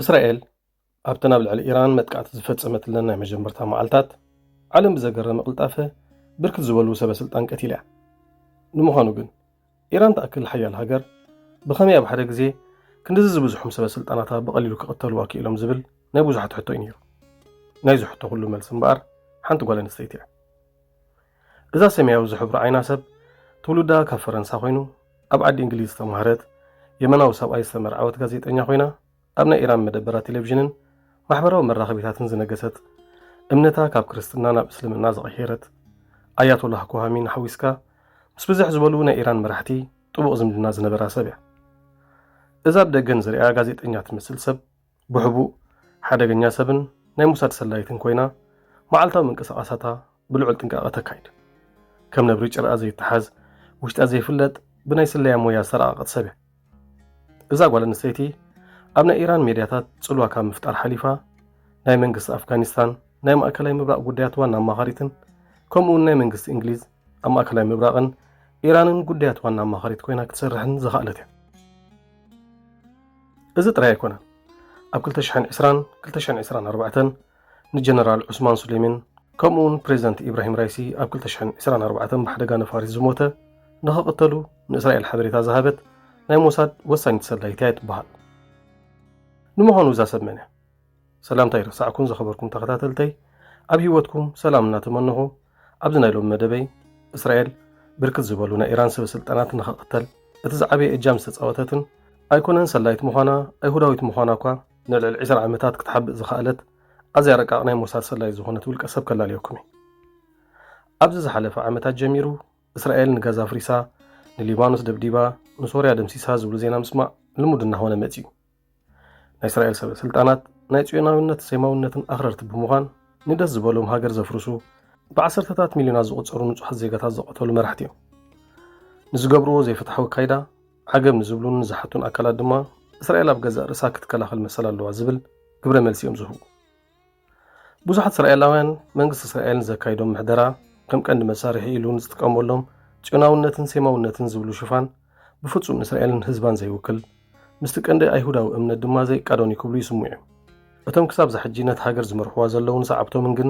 እስራኤል ኣብተን ኣብ ልዕሊ ኢራን መጥቃዕቲ ዝፈጸመትለን ናይ መጀመርታ መዓልታት፣ ዓለም ብዘገረመ ቅልጣፈ ብርክት ዝበሉ ሰበ ስልጣን ቀቲላ እያ። ንምዃኑ ግን፣ ኢራን ትኣክል ሓያል ሃገር ብኸመይ ኣብ ሓደ ግዜ ክንድዚ ዝበዝሖም ሰበ ስልጣናታ ብቐሊሉ ክቕተልዋ ክኢሎም ዝብል ናይ ብዙሓት ሕቶ እዩ ነይሩ። ናይዚ ሕቶ ኩሉ መልሲ እምበኣር ሓንቲ ጓል ኣንስተይቲ እያ። እዛ ሰማያዊ ዝሕብሩ ዓይና ሰብ ትውልዳ ካብ ፈረንሳ ኮይኑ ኣብ ዓዲ እንግሊዝ ዝተማህረት የመናዊ ሰብኣይ ዝተመርዓወት ጋዜጠኛ ኮይና ኣብ ናይ ኢራን መደበራት ቴሌቪዥንን ማሕበራዊ መራኸቢታትን ዝነገሰት እምነታ ካብ ክርስትና ናብ እስልምና ዝቐየረት ኣያቶላህ ኮሃሚን ሓዊስካ ምስ ብዝሕ ዝበሉ ናይ ኢራን መራሕቲ ጥቡቕ ዝምድና ዝነበራ ሰብ እያ። እዛ ብደገ ንዝሪኣ ጋዜጠኛ ትመስል ሰብ ብሕቡእ ሓደገኛ ሰብን ናይ ሞሳድ ሰላይትን ኮይና መዓልታዊ ምንቅስቓሳታ ብልዑል ጥንቃቐ ተካይድ። ከም ነብሪ ጭርኣ ዘይተሓዝ፣ ውሽጣ ዘይፍለጥ ብናይ ስለያ ሞያ ዝተረቓቐት ሰብ እያ። እዛ ጓል ኣንስተይቲ ኣብ ናይ ኢራን ሜድያታት ጽልዋ ካብ ምፍጣር ሓሊፋ ናይ መንግስቲ ኣፍጋኒስታን ናይ ማእከላይ ምብራቕ ጉዳያት ዋና ኣማኻሪትን ከምኡ እውን ናይ መንግስቲ እንግሊዝ ኣብ ማእከላይ ምብራቕን ኢራንን ጉዳያት ዋና ኣማኻሪት ኮይና ክትሰርሕን ዝኸኣለት እያ። እዚ ጥራይ ኣይኮነን። ኣብ ክልተ ሽሕን ዕስራን ክልተ ሽሕን ዕስራን ኣርባዕተን ንጀነራል ዑስማን ሱሌሚን ከምኡ እውን ፕሬዚደንት ኢብራሂም ራይሲ ኣብ ክልተ ሽሕን ዕስራን ኣርባዕተን ብሓደጋ ነፋሪት ዝሞተ ንኽቕተሉ ንእስራኤል ሓበሬታ ዝሃበት ናይ ሞሳድ ወሳኒት ሰላይት እያ ትበሃል። ንምዃኑ እዛ ሰብ መን እያ? ሰላምታ ይረሳዕኩን ዝኸበርኩም ተኸታተልተይ፣ ኣብ ህይወትኩም ሰላም እናተመነኹ ኣብዚ ናይ ሎሚ መደበይ እስራኤል ብርክት ዝበሉ ናይ ኢራን ሰበ ስልጣናት ንኽቕተል እቲ ዝዓበየ እጃም ዝተፃወተትን ኣይኮነን ሰላይት ምዃና ኣይሁዳዊት ምዃና እኳ ንልዕሊ ዕስራ ዓመታት ክትሓብእ ዝኸኣለት ኣዝያ ረቃቕ ናይ ሞሳድ ሰላይት ዝኾነት ውልቀ ሰብ ከላልየኩም እየ። ኣብዚ ዝሓለፈ ዓመታት ጀሚሩ እስራኤል ንጋዛ ኣፍሪሳ፣ ንሊባኖስ ደብዲባ፣ ንሶርያ ደምሲሳ ዝብሉ ዜና ምስማዕ ልሙድ እናኾነ መጺኡ። ናይ እስራኤል ሰበ ስልጣናት ናይ ጽዮናዊነት ሴማውነትን ኣኽረርቲ ብምዃን ንደስ ዝበሎም ሃገር ዘፍርሱ ብዓሰርተታት ሚልዮናት ዝቑጸሩ ንጹሃት ዜጋታት ዝቐተሉ መራሕቲ እዮም። ንዝገብርዎ ዘይፍትሓዊ ኣካይዳ ዓገብ ንዝብሉን ንዝሓቱን ኣካላት ድማ እስራኤል ኣብ ገዛእ ርእሳ ክትከላኸል መሰል ኣለዋ ዝብል ግብረ መልሲ እዮም ዝህቡ። ብዙሓት እስራኤላውያን መንግስቲ እስራኤል ንዘካይዶም ምሕደራ ከም ቀንዲ መሳርሒ ኢሉ ንዝጥቀመሎም ጽዮናውነትን ሴማውነትን ዝብሉ ሽፋን ብፍጹም ንእስራኤልን ህዝባን ዘይውክል ምስቲ ቀንዲ ኣይሁዳዊ እምነት ድማ ዘይቃዶን እዩ ክብሉ ይስምዑ እዮም። እቶም ክሳብ ዛሕጂ ነቲ ሃገር ዝመርሕዋ ዘለውን ሰዓብቶምን ግን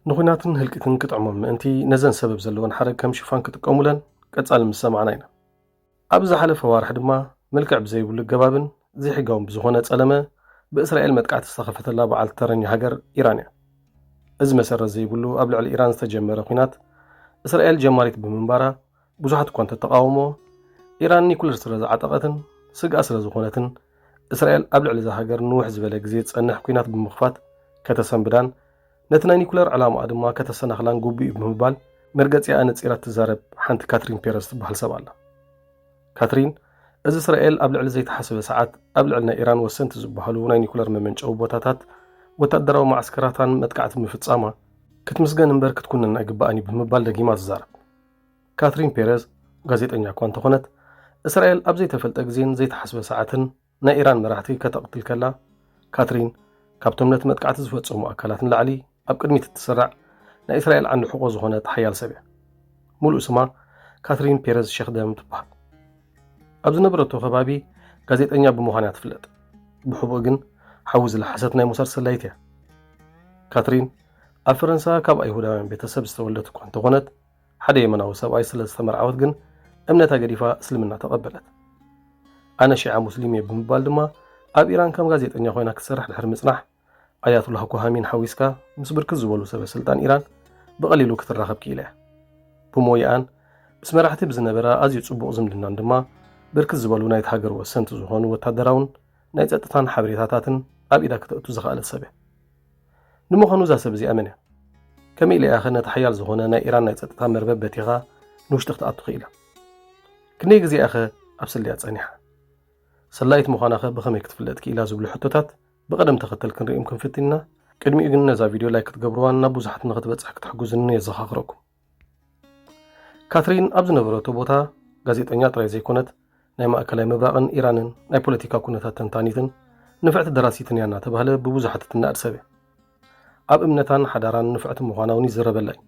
ንኹናትን ህልቂትን ክጥዕሞም ምእንቲ ነዘን ሰበብ ዘለወን ሓረግ ከም ሽፋን ክጥቀሙለን ቀጻሊ ምስ ሰማዕና ኢና። ኣብ ዝሓለፈ ዋርሕ ድማ መልክዕ ብዘይብሉ ኣገባብን ዘይሕጋውን ብዝኾነ ጸለመ ብእስራኤል መጥቃዕቲ ዝተኸፈተላ በዓልቲ ተረኛ ሃገር ኢራን እያ። እዚ መሰረት ዘይብሉ ኣብ ልዕሊ ኢራን ዝተጀመረ ኲናት እስራኤል ጀማሪት ብምንባራ ብዙሓት እኳ እንተተቓወሞ ኢራን ኒኩለር ስለ ዝዓጠቐትን ስግኣ ስለ ዝኾነትን እስራኤል ኣብ ልዕሊ እዛ ሃገር ንውሕ ዝበለ ግዜ ዝጸንሕ ኲናት ብምኽፋት ከተሰንብዳን ነቲ ናይ ኒኩለር ዕላማኣ ድማ ከተሰናኽላን ግቡእ እዩ ብምባል መርገጺኣ ኣነጺራ እትዛረብ ሓንቲ ካትሪን ፔረዝ ትበሃል ሰብ ኣላ። ካትሪን፣ እዚ እስራኤል ኣብ ልዕሊ ዘይተሓሰበ ሰዓት ኣብ ልዕሊ ናይ ኢራን ወሰንቲ ዝበሃሉ ናይ ኒኩለር መመንጨዊ ቦታታት ወታደራዊ ማዕስከራታን መጥቃዕቲ ምፍጻማ ክትምስገን እምበር ክትኩነን ኣይግባእን እዩ ብምባል ደጊማ ትዛረብ። ካትሪን ፔረዝ ጋዜጠኛ እኳ እንተኾነት እስራኤል ኣብ ዘይተፈልጠ ግዜን ዘይተሓስበ ሰዓትን ናይ ኢራን መራሕቲ ከተቕትል ከላ ካትሪን ካብቶም ነቲ መጥቃዕቲ ዝፈጸሙ ኣካላት ንላዕሊ ኣብ ቅድሚት እትስራዕ ናይ እስራኤል ዓንዲ ሕቖ ዝኾነት ሓያል ሰብ እያ። ሙሉእ ስማ ካትሪን ፔረዝ ሸክደም ትበሃል። ኣብ ዝነበረቶ ከባቢ ጋዜጠኛ ብምዃን እያ ትፍለጥ። ብሕቡእ ግን ሓዊ ዝለሓሰት ናይ ሞሳድ ሰላይት እያ። ካትሪን ኣብ ፈረንሳ ካብ ኣይሁዳውያን ቤተሰብ ዝተወልደት እኳ እንተኾነት ሓደ የመናዊ ሰብኣይ ስለ ዝተመርዓወት ግን እምነታ ገዲፋ እስልምና ተቐበለት። ኣነ ሺዓ ሙስሊም እየ ብምባል ድማ ኣብ ኢራን ከም ጋዜጠኛ ኮይና ክትሰርሕ ድሕሪ ምጽናሕ ኣያቱላህ ኮሃሚን ሓዊስካ ምስ ብርክት ዝበሉ ሰበ ስልጣን ኢራን ብቐሊሉ ክትራኸብ ክኢላ እያ። ብሞያኣን ምስ መራሕቲ ብዝነበራ ኣዝዩ ጽቡቕ ዝምድናን ድማ ብርክት ዝበሉ ናይቲ ሃገር ወሰንቲ ዝኾኑ ወታደራውን ናይ ጸጥታን ሓበሬታታትን ኣብ ኢዳ ክተእቱ ዝኸኣለት ሰብ እያ። ንምዃኑ እዛ ሰብ እዚኣ መን እያ? ከመይ ኢለ እያ ኸ ነቲ ሓያል ዝኾነ ናይ ኢራን ናይ ጸጥታ መርበብ በቲኻ ንውሽጢ ክትኣቱ ክኢላ? ክንደይ ግዜ እያ ኸ ኣብ ስልያ ጸኒሓ? ሰላይት ምዃና ኸ ብኸመይ ክትፍለጥ ክኢላ ዝብሉ ሕቶታት ብቐደም ተኸተል ክንሪኦም ክንፍትን ኢና። ቅድሚኡ ግን ነዛ ቪድዮ ላይክ ክትገብርዋን ናብ ብዙሓት ንኽትበጽሕ ክትሕግዙንን የዘኻኽረኩም። ካትሪን ኣብ ዝነበረቶ ቦታ ጋዜጠኛ ጥራይ ዘይኮነት ናይ ማእከላይ ምብራቕን ኢራንን ናይ ፖለቲካ ኩነታት ተንታኒትን ንፍዕቲ ደራሲትን እያ እናተባህለ ብብዙሓት እትናድ ሰብ እያ። ኣብ እምነታን ሓዳራን ንፍዕቲ ምዃና እውን ይዝረበላ እዩ።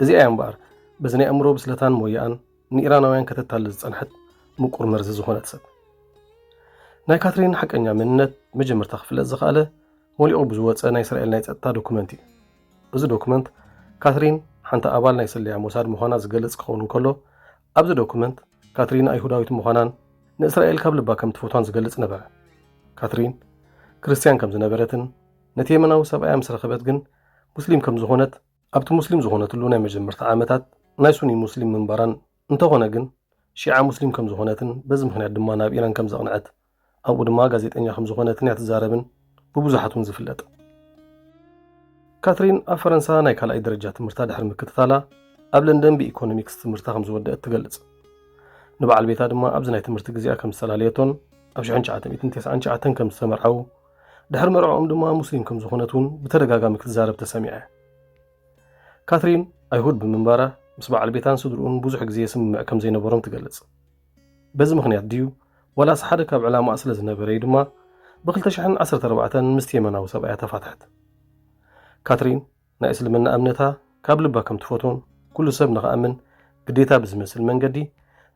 እዚኣ እያ እምበኣር በዚ ናይ ኣእምሮ ብስለታን ሞያኣን ንኢራናውያን ከተታልል ዝጸንሐት ምቁር መርዚ ዝኾነት ሰብ። ናይ ካትሪን ሓቀኛ መንነት መጀመርታ ክፍለጥ ዝኸኣለ፣ ሞሊቑ ብዝወጸ ናይ እስራኤል ናይ ጸጥታ ዶኩመንት እዩ። እዚ ዶኩመንት፣ ካትሪን ሓንቲ ኣባል ናይ ስለያ ሞሳድ ምዃና ዝገልጽ ክኸውን እንከሎ፣ ኣብዚ ዶኩመንት ካትሪን ኣይሁዳዊት ምዃናን ንእስራኤል ካብ ልባ ከም ትፈትዋን ዝገልጽ ነበረ። ካትሪን ክርስትያን ከም ዝነበረትን ነቲ የመናዊ ሰብኣያ ምስ ረኸበት ግን ሙስሊም ከም ዝኾነት፣ ኣብቲ ሙስሊም ዝኾነትሉ ናይ መጀመርታ ዓመታት ናይ ሱኒ ሙስሊም ምንባራን፣ እንተኾነ ግን ሺዓ ሙስሊም ከም ዝኾነትን በዚ ምኽንያት ድማ ናብ ኢራን ከም ዘቕንዐት ኣብኡ ድማ ጋዜጠኛ ከም ዝኾነትን እያ ትዛረብን ብብዙሓት እውን ዝፍለጥ። ካትሪን ኣብ ፈረንሳ ናይ ካልኣይ ደረጃ ትምህርታ ድሕሪ ምክትታላ ኣብ ለንደን ብኢኮኖሚክስ ትምህርታ ከም ዝወደአት ትገልጽ። ንበዓል ቤታ ድማ ኣብዚ ናይ ትምህርቲ ግዜኣ ከም ዝተላለየቶን ኣብ ሽሕን ትሽዓተ ሚእትን ተስዓን ትሽዓተን ከም ዝተመርዓዉ ድሕሪ መርዕኦም ድማ ሙስሊም ከም ዝኾነት እውን ብተደጋጋሚ ክትዛረብ ተሰሚዐ። ካትሪን ኣይሁድ ብምንባራ ምስ በዓል ቤታን ስድርኡን ብዙሕ ግዜ ስምምዕ ከም ዘይነበሮም ትገልጽ። በዚ ምኽንያት ድዩ ዋላስ ሓደ ካብ ዕላማኣ ስለ ዝነበረ እዩ ድማ ብ ክልተ ሽሕን ዓሰርተ ኣርባዕተን ምስቲ የመናዊ ሰብኣያ ተፋትሐት። ካትሪን ናይ እስልምና እምነታ ካብ ልባ ከም ትፈትዎን ኩሉ ሰብ ንኽኣምን ግዴታ ብዝመስል መንገዲ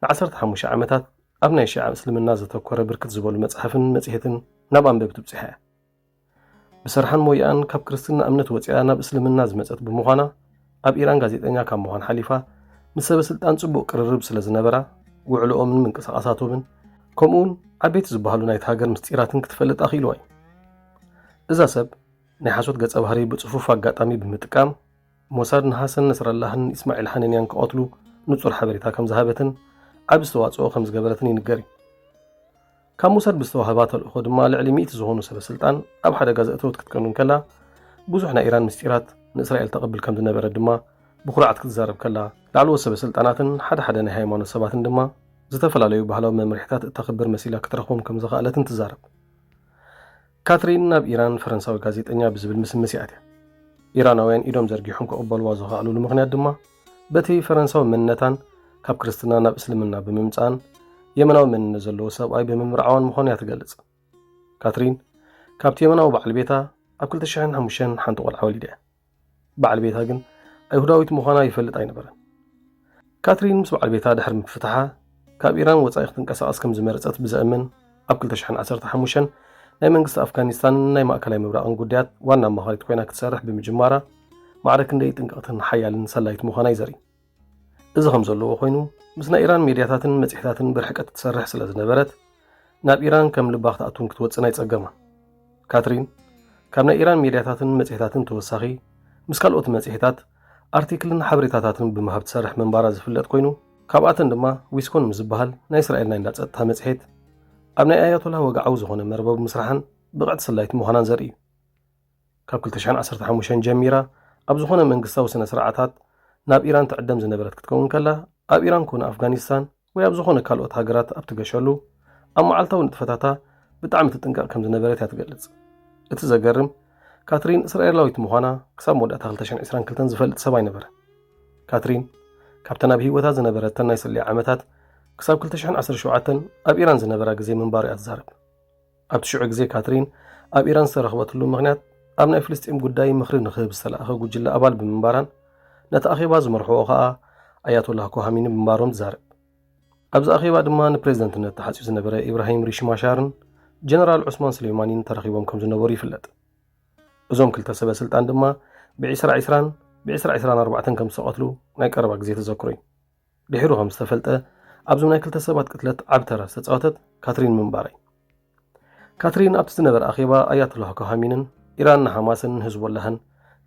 ንዓሰርተ ሓሙሽተ ዓመታት ኣብ ናይ ሺዓ እስልምና ዘተኮረ ብርክት ዝበሉ መጽሓፍን መጽሔትን ናብ ኣንበብቲ ብጽሓ እያ። ብስርሓን ሞያኣን ካብ ክርስትና እምነት ወጺኣ ናብ እስልምና ዝመጸት ብምዃና ኣብ ኢራን ጋዜጠኛ ካብ ምዃን ሓሊፋ ምስ ሰበ ስልጣን ጽቡቕ ቅርርብ ስለ ዝነበራ ውዕልኦምን ምንቅስቓሳቶምን ከምኡውን ዓበይቲ ዝበሃሉ ናይቲ ሃገር ምስጢራትን ክትፈልጥ ኣኽኢልዋ እዩ። እዛ ሰብ ናይ ሓሶት ገጸ ባህሪ ብጽፉፍ ኣጋጣሚ ብምጥቃም ሞሳድ ንሃሰን ነስራላህን ኢስማዒል ሓነንያን ክቐትሉ ንጹር ሓበሬታ ከም ዝሃበትን ዓቢ ዝተዋጽኦ ከም ዝገበረትን ይንገር እዩ። ካብ ሞሳድ ብዝተዋህባ ተልእኾ ድማ ልዕሊ ሚእቲ ዝኾኑ ሰበ ስልጣን ኣብ ሓደጋ ዘእተወት ክትከውን ከላ ብዙሕ ናይ ኢራን ምስጢራት ንእስራኤል ተቐብል ከም ዝነበረ ድማ ብኩርዓት ክትዛረብ ከላ ላዕለዎት ሰበ ስልጣናትን ሓደ ሓደ ናይ ሃይማኖት ሰባትን ድማ ዝተፈላለዩ ባህላዊ መምርሒታት እተኽብር መሲላ ክትረኽቦም ከም ዝኸኣለትን ትዛረብ። ካትሪን ናብ ኢራን ፈረንሳዊ ጋዜጠኛ ብዝብል ምስምስ እያ ኣትያ። ኢራናውያን ኢዶም ዘርጊሖም ክቕበልዋ ዝኸኣሉሉ ምኽንያት ድማ በቲ ፈረንሳዊ መንነታን ካብ ክርስትና ናብ እስልምና ብምምጻኣን የመናዊ መንነት ዘለዎ ሰብኣይ ብምምርዓዋን ምዃኑ እያ ትገልጽ። ካትሪን ካብቲ የመናዊ በዓል ቤታ ኣብ ክልተ ሽሕን ሓሙሽተን ሓንቲ ቆልዓ ወሊዳ እያ። በዓል ቤታ ግን ኣይሁዳዊት ምዃና ይፈልጥ ኣይነበረን። ካትሪን ምስ በዓል ቤታ ድሕሪ ምፍትሓ ካብ ኢራን ወጻኢ ክትንቀሳቐስ ከም ዝመረጸት ብዘእምን ኣብ ክልተ ሽሕን ዓሰርተ ሓሙሽተን ናይ መንግስቲ ኣፍጋኒስታንን ናይ ማእከላይ ምብራቕን ጉዳያት ዋና ኣማኻሪት ኮይና ክትሰርሕ ብምጅማራ ማዕረ ክንደይ ጥንቅቕትን ሓያልን ሰላይት ምዃና እዩ ዘርኢ። እዚ ከም ዘለዎ ኮይኑ ምስ ናይ ኢራን ሜድያታትን መጽሔታትን ብርሕቀት ትሰርሕ ስለ ዝነበረት ናብ ኢራን ከም ልባ ክትኣቱን ክትወጽን ኣይጸገማን። ካትሪን ካብ ናይ ኢራን ሜድያታትን መጽሔታትን ተወሳኺ ምስ ካልኦት መጽሔታት ኣርቲክልን ሓበሬታታትን ብምሃብ ትሰርሕ ምንባራ ዝፍለጥ ኮይኑ ካብኣተን ድማ ዊስኮን ምስ ዝበሃል ናይ እስራኤል ናይ እንዳ ጸጥታ መጽሔት ኣብ ናይ ኣያቶላ ወግዓዊ ዝኾነ መርበብ ምስራሕን ብቕዕቲ ሰላይት ምዃናን ዘርኢ እዩ። ካብ ክልተ ሽሕን ዓሰርተ ሓሙሽተን ጀሚራ ኣብ ዝኾነ መንግስታዊ ስነ ስርዓታት ናብ ኢራን ትዕደም ዝነበረት ክትከውን ከላ ኣብ ኢራን ኮነ ኣፍጋኒስታን ወይ ኣብ ዝኾነ ካልኦት ሃገራት ኣብ ትገሸሉ ኣብ መዓልታዊ ንጥፈታታ ብጣዕሚ ትጥንቀቕ ከም ዝነበረት እያ ትገልጽ። እቲ ዘገርም ካትሪን እስራኤላዊት ምዃና ክሳብ መወዳእታ ክልተ ሽሕን ዕስራን ክልተን ዝፈልጥ ሰብ ኣይነበረ። ካትሪን ካብተን ኣብ ህይወታ ዝነበረተን ናይ ስልያ ዓመታት ክሳብ ክልተ ሽሕን ዓሰርተ ሸውዓተን ኣብ ኢራን ዝነበራ ግዜ ምንባሩ እያ ትዛረብ። ኣብቲ ሽዑ ግዜ ካትሪን ኣብ ኢራን ዝተረኽበትሉ ምኽንያት ኣብ ናይ ፍልስጤም ጉዳይ ምኽሪ ንኽህብ ዝተላእኸ ጉጅለ ኣባል ብምንባራን ነቲ ኣኼባ ዝመርሕዎ ኸኣ ኣያቶላህ ኮሃሚኒ ምንባሮም ትዛረብ። ኣብዚ ኣኼባ ድማ ንፕሬዝደንትነት ተሓጽዩ ዝነበረ ኢብራሂም ሪሽማሻርን ጀነራል ዑስማን ስሌማኒን ተረኺቦም ከም ዝነበሩ ይፍለጥ። እዞም ክልተ ሰበ ስልጣን ድማ ብዒስራ ዒስራን ብዒስራ ዒስራን ኣርባዕተን ከም ዝተቐትሉ ናይ ቀረባ ግዜ ተዘክሮ እዩ። ድሒሩ ከም ዝተፈልጠ ኣብዞም ናይ ክልተ ሰባት ቅትለት ዓቢ ተራ ዝተጻወተት ካትሪን ምንባራ እዩ። ካትሪን ኣብቲ ዝነበረ ኣኼባ ኣያቶላህ ኮሃሚንን ኢራን ንሓማስን ንህዝቦላህን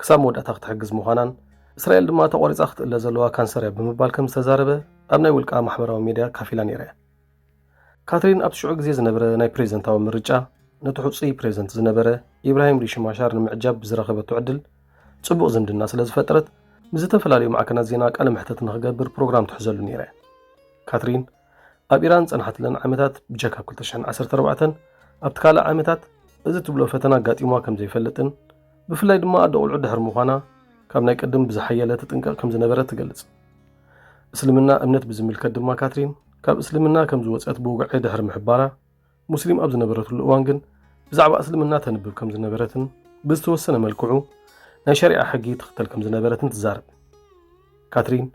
ክሳብ መወዳእታ ክትሕግዝ ምዃናን እስራኤል ድማ ተቖሪጻ ክትእለ ዘለዋ ካንሰር እያ ብምባል ከም ዝተዛረበ ኣብ ናይ ውልቃ ማሕበራዊ ሜድያ ካፊላ ነይራ እያ። ካትሪን ኣብቲ ሽዑ ግዜ ዝነበረ ናይ ፕሬዝደንታዊ ምርጫ ነቲ ሕጹይ ፕሬዝደንት ዝነበረ ኢብራሂም ሪሽማሻር ንምዕጃብ ብዝረኸበቶ ዕድል ጽቡቕ ዝምድና ስለ ዝፈጠረት ምስ ዝተፈላለዩ ማዕከናት ዜና ቃለ መሕተት ንኽገብር ፕሮግራም ትሕዘሉ ነይራ እያ። ካትሪን ኣብ ኢራን ዝጸንሓትለን ዓመታት ብጀካ ኣብ ክልተ ሽሕን ዓሰርተ ኣርባዕተን ኣብቲ ካልእ ዓመታት እዚ ትብሎ ፈተና ኣጋጢምዋ ከም ዘይፈልጥን ብፍላይ ድማ ኣደ ቆልዑ ድሕሪ ምዃና ካብ ናይ ቅድም ብዝሓየለ ትጥንቀቕ ከም ዝነበረት ትገልጽ። እስልምና እምነት ብዝምልከት ድማ ካትሪን ካብ እስልምና ከም ዝወጸት ብውግዒ ድሕሪ ምሕባራ ሙስሊም ኣብ ዝነበረትሉ እዋን ግን ብዛዕባ እስልምና ተንብብ ከም ዝነበረትን ብዝተወሰነ መልክዑ ናይ ሸሪዓ ሕጊ ትኽተል ከም ዝነበረትን ትዛረብ። ካትሪን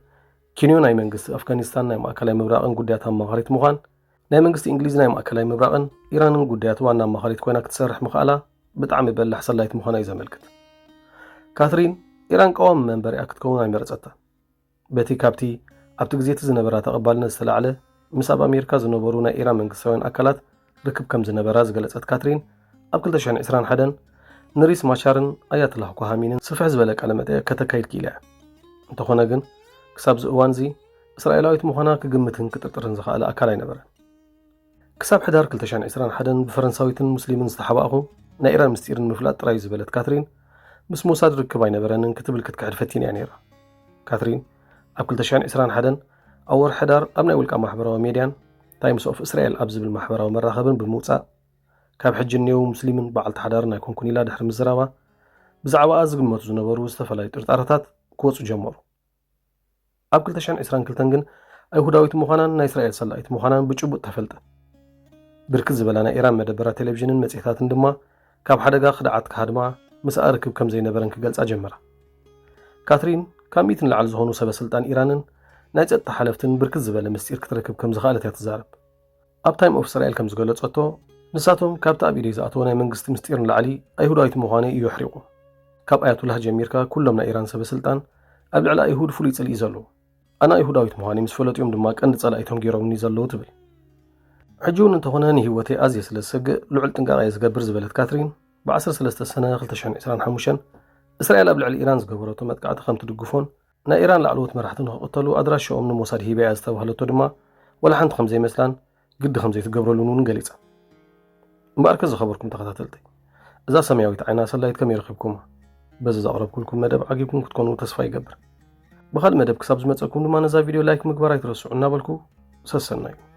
ኪንዮ ናይ መንግስቲ ኣፍጋኒስታን ናይ ማእከላይ ምብራቕን ጉዳያት ኣማኻሪት ምዃን ናይ መንግስቲ እንግሊዝ ናይ ማእከላይ ምብራቕን ኢራንን ጉዳያት ዋና ኣማኻሪት ኮይና ክትሰርሕ ምኽኣላ ብጣዕሚ በላሕ ሰላይት ምዃና እዩ ዘመልክት። ካትሪን፣ ኢራን ቀዋሚ መንበሪኣ ክትከውን ኣይመረጸታን። በቲ ካብቲ ኣብቲ ግዜ እቲ ዝነበራ ተቐባልነት ዝተላዕለ፣ ምስ ኣብ ኣሜሪካ ዝነበሩ ናይ ኢራን መንግስታውያን ኣካላት ርክብ ከም ዝነበራ ዝገለጸት ካትሪን፣ ኣብ ክልተ ሽሕን ዕስራን ሓደን ንሪስ ማቻርን ኣያትላህ ኮሃሚንን ስፍሕ ዝበለ ቃለ መጠየቅ ከተካይድ ክኢላ እያ። እንተኾነ ግን፣ ክሳብ እዚ እዋን እዚ እስራኤላዊት ምዃና ክግምትን ክጥርጥርን ዝኸኣለ ኣካል ኣይነበረን። ክሳብ ሕዳር ክልተ ሽሕን ዕስራን ሓደን ብፈረንሳዊትን ሙስሊምን ዝተሓባእኹ ናይ ኢራን ምስጢር ንምፍላጥ ጥራይ እዩ ዝበለት ካትሪን፣ ምስ ሞሳድ ርክብ ኣይነበረንን ክትብል ክትክሕድ ፈቲና እያ ነይራ። ካትሪን ኣብ ክልተ ሽሕን ዕስራን ሓደን ኣብ ወርሒ ሕዳር ኣብ ናይ ውልቃ ማሕበራዊ ሜድያን ታይምስ ኦፍ እስራኤል ኣብ ዝብል ማሕበራዊ መራኸብን ብምውጻእ፣ ካብ ሕጂ እኔው ሙስሊምን በዓልቲ ሓዳርን ኣይኮንኩን ኢላ ድሕሪ ምዝራባ፣ ብዛዕባኣ ዝግመቱ ዝነበሩ ዝተፈላለዩ ጥርጣረታት ክወጹ ጀመሩ። ኣብ ክልተ ሽሕን ዕስራን ክልተን ግን ኣይሁዳዊት ምዃናን ናይ እስራኤል ሰላኢት ምዃናን ብጭቡጥ ተፈልጠ። ብርክት ዝበላ ናይ ኢራን መደበራት ቴሌቪዥንን መጽሔታትን ድማ ካብ ሓደጋ ክድዓት ክሃድማ ምስኣ ርክብ ከም ዘይነበረን ክገልጻ ጀመራ። ካትሪን ካብ ሚእቲ ንላዕሊ ዝኾኑ ሰበ ስልጣን ኢራንን ናይ ጸጥታ ሓለፍትን ብርክት ዝበለ ምስጢር ክትረክብ ከም ዝኸኣለት እያ ትዛረብ። ኣብ ታይም ኦፍ እስራኤል ከም ዝገለጸቶ፣ ንሳቶም ካብቲ ኣብ ኢደይ ዝኣተወ ናይ መንግስቲ ምስጢር ንላዕሊ ኣይሁዳዊት ምዃነይ እዩ ኣሕሪቑ። ካብ ኣያቱላህ ጀሚርካ ኩሎም ናይ ኢራን ሰበ ስልጣን ኣብ ልዕሊ ኣይሁድ ፍሉይ ጽልኢ እዩ ዘለዎ። ኣነ ኣይሁዳዊት ምዃነይ ምስ ፈለጡ እዮም ድማ ቀንዲ ጸላኢቶም ገይሮምኒ ዘለዉ ትብል። ሕጂ እውን እንተኾነ ንህይወተይ ኣዝየ ስለ ዝሰግእ ልዑል ጥንቃቐ እየ ዝገብር ዝበለት ካትሪን፣ ብ ዓሰርተ ሰለስተ ሰነ ክልተ ሽሕን ዕስራን ሓሙሽተን እስራኤል ኣብ ልዕሊ ኢራን ዝገበረቶ መጥቃዕቲ ከም ትድግፎን ናይ ኢራን ላዕለዎት መራሕቲ ንኽቕተሉ ኣድራሻኦም ንሞሳድ ሂበያ ዝተባህለቶ ድማ ዋላ ሓንቲ ከም ዘይመስላን ግዲ ከም ዘይትገብረሉን እውን ገሊጻ። እምበኣርከ ዝኸበርኩም ተኸታተልተይ፣ እዛ ሰማያዊት ዓይና ሰላይት ከመይ ረኺብኩማ? በዚ ዘቕረብኩልኩም መደብ ዓጊብኩም ክትኮኑ ተስፋ ይገብር። ብኻልእ መደብ ክሳብ ዝመጸኩም ድማ ነዛ ቪድዮ ላይክ ምግባር ኣይትረስዑ እናበልኩ ሰሰናዩ።